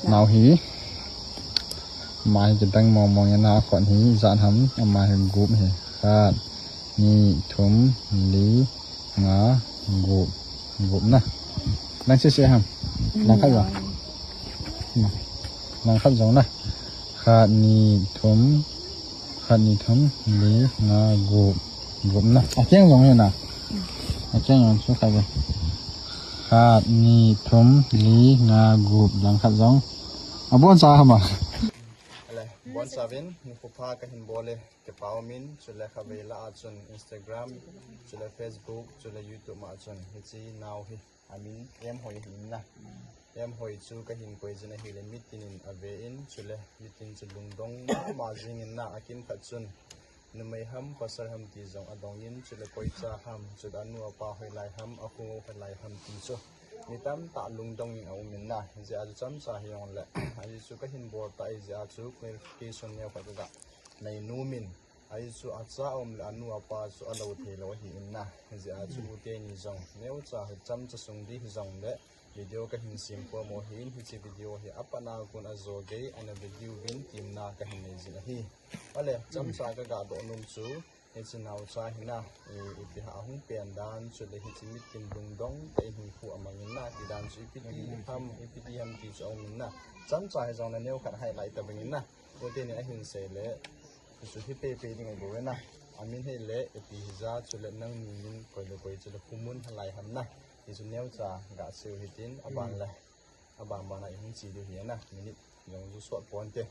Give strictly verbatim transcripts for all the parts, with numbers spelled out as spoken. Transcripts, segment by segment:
Nau hi, ama hi kidang mong mong in, akhut hi ijat ham, ama hi gup hi. Khat, ni, thum, li, nga, gup. Gup na. Lang sese ham. Lang khat jong. Lang khat jong na. Khat, ni, thum. Khat, ni, thum, li, nga, gup. Gup na. Akeng jong hi na. Akeng jong chu khat jong. Khat, ni, thum, li, nga, gup. Lang khat jong. Abon sa ham a. Ale, bon sa vin, nikho pha kahin bol e. Kipa umin, chule khatvei lah a chun Instagram, chule Facebook, chule YouTube ma chun hiche nau hi amin Emhoi ahin na. Emhoi chu kahin koi jin ahile mitin in ave in, chule mitin chu lungdong mama jing in na, akim khat chun numei ham pasal ham ti jong adong in, chule koicha ham, chule anu apa hoilai ham, akhongo hoilai ham ti chu mi tamtah lungdong in aum in na. Hijeh a chu chomcha hijongle, ajeh chu kahin bol tah ahijeh a chu clarification neo khat kaga nei nom in. Ajeh chu acha um le anu apa chu alou thei lou ahi in na. Hijeh a chu u teni jong neocha hi chomcha sung ding hijongle video kahin sem pomo ahin, hiche video hi apat a kon ajo gei ana ve diuvin temna kahin nei jin ahi. Ale, chomcha kaga doh nom chu, hiche naocha hi na, i, ipi ham ahung pen dan, chule hiche mitin lungdong tah in hinkho amang in na, ti dan chu ipi ti ham, ipi ti ham ti chu aum in na. Chomcha hijongle neo khat highlight tabang in na. U teni ahin sei le, chu hi pepe ding ahi bou ve na. Amin hile, ipi hija, chule nangni min koi le koi, chule khomun hoilai ham na. Hichu neocha gasei u hitin, aban le, aban ban a ihung che diu hi na, minute jong chu sot ponte.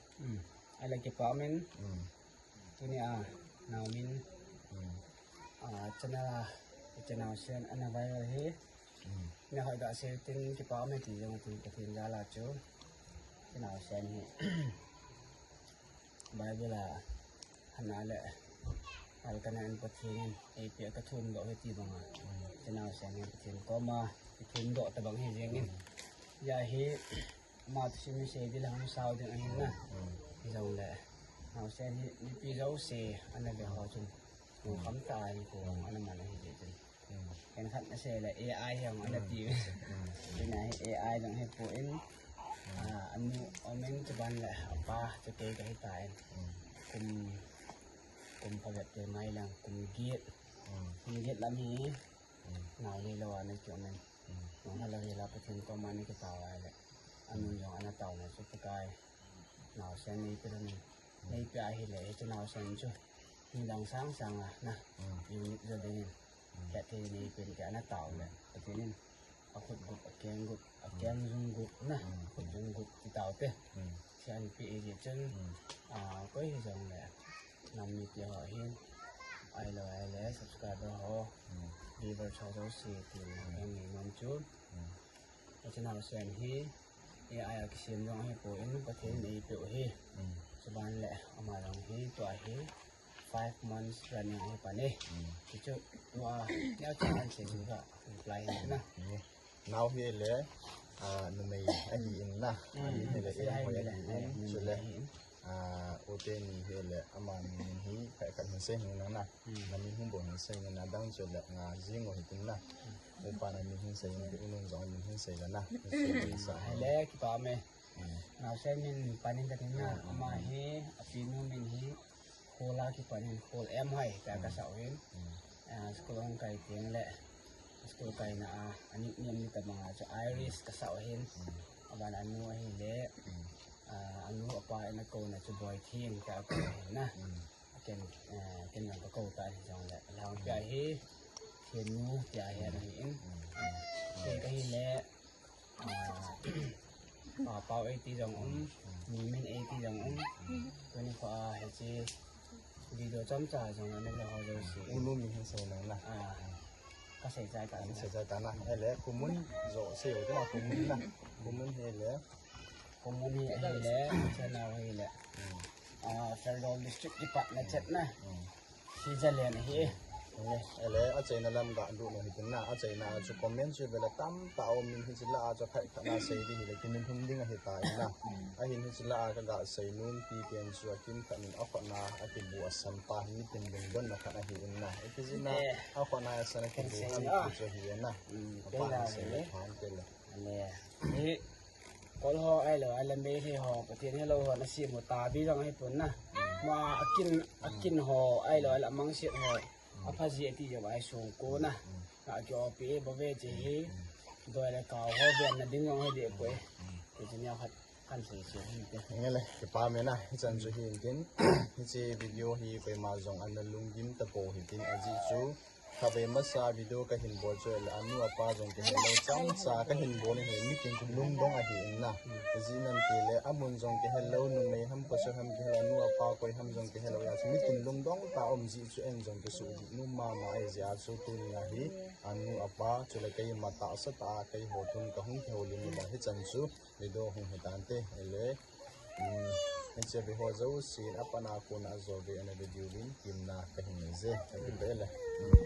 Ale kipa umin. Tunia nao min, channel a, channel naosen ana viral hi. Nahoi gasei u tin kipa ume ti jong tin Pathen jal a chu. Channel naosen hi Bible a hana le Elkanah in Pathen in eipeh kathumdoh hi ti banga, channel naosen hi Pathen koma kithumdoh tabang hi jeng in. Hijeh a hi ama thusim hi sei ding le hung sao ding ahin na. Hijongle naosen hi mipi jouse ana ve ho chun nukham tah in kon ana man ahi jeh chun. Khenkhat nasei le A I hi jong ana ti. Tina hi A I jong hipon, anu umin chuban le apa chu kei kahi tan. Kum, kum phabep te mai lang, kum get. Kum get lam hi nao neilou a ana kium in. Nao halou hila Pathen koma ana kitao a le, anu jong ana taona chu Pakai naosen neipeh lhonin, neipeh ahile hiche naosen chu nidang sang sang a na, unique jo dingin hetthei neipen ti ana tao le, Pathen in akhut gup, akeng gup, akeng jung gup na, akhut jung gup ti taote. Hiche anapeh ahijeh chun, koi hijongle nam mite ho hin, ahilou ahile subscriber ho, viewers ho jouse tin, anei nom chu. Hiche naosen hi A I a kisem jong ahipon, Pathen in eipeh u ahi. Chuban le ama jong hi tua hi five months running ahi pan e. Hichu tua neocha ansei chu ka reply hi na. Nao hile, numei ahin na. Amin hile Emhoi ahin, chule u teni hile amani min hi khat khat hin sei hung na. Namin hung bou hin sei in, adang chule nga jing u hitin na. Upa namin hin sei in, u nun jong amin hin sei le na. Hile kipa ume. Naosen min panin katin na, ama hi, apinu min hi, Khola kipanin, Khol Emhoi tia kasah u hin. School hung kai teng le, school kaina a, a nickname ni tabang a chu Iris kasah u hin. Aban anu ahile, anu apa in akouna chu Boitheng tia akou hin na. Ken, ken jong kakou tan hijongle, alhangpi a hi Thennu tia hi ana hin. Kei kahile, Papao eiti jong um, Mimin eiti jong um. Tuni kho a hiche video chomcha jong ana ve ho jouse. U nu min hin sei na na. Kasei chai ta na. Sei chai ta na. Ele, khomun jo sei u na, khomun na. Khomun hile. Khomun hi ahile, channel hile. Pherzawl District kipat na chet na. Hi Zalen ahi. Ele, achaina lam ga lut nu hitin na, achaina a chu comment chu vela tamtah um in hiche lah a chu khat khat na sei ding hile kimin thum ding ahi ta in na. Ahin hiche lah a ka ga sei nom pi pen chu akim khat in akhut na akibu asan pa hi mitin lungdon na khat ahi in na. Ikijih na akhut na asan akibu ham ti chu ahi in na. Apa hin sei le phan te le. Ni kol ho ahilou, ahile Meitei ho, Pathen helou ho, na simu ta bi jong ahi pon na. Ma akin, akin ho, ahilou, ahile amangset ho. Apha ji ati jo ai sung ko na. Na ki opi e bo ve che hi. Doi le ka ho ve na ding jong ahi de ko e. Ke che nia khat kan sei sei hin te. Ngele, kipa me na, hichan chu hin tin. Hiche video hi koima jong ana lunggim tapou hitin ajeh chu. Khatvei masa video kahin bol chu le anu apa jong kihelou, chomcha kahin bol hi mitin lungdong ahi in na. Ajeh nam ti le amun jong kihelou, numei ham pasal ham kihelou, anu apa koi ham jong kihelou, ya chu mitin lungdong ta um jeh chu en jong kisuh ding nom mama ahi jeh a chu tuni a hi anu apa chule keima tahsa tah a keiho tun kahung kihoulim u hichan chu video hung hi tante, ele. Um, hiche video ho jousen apat na kon a ajou ve ana video vin kimna kahin nei je. Ka ti pe le. Um.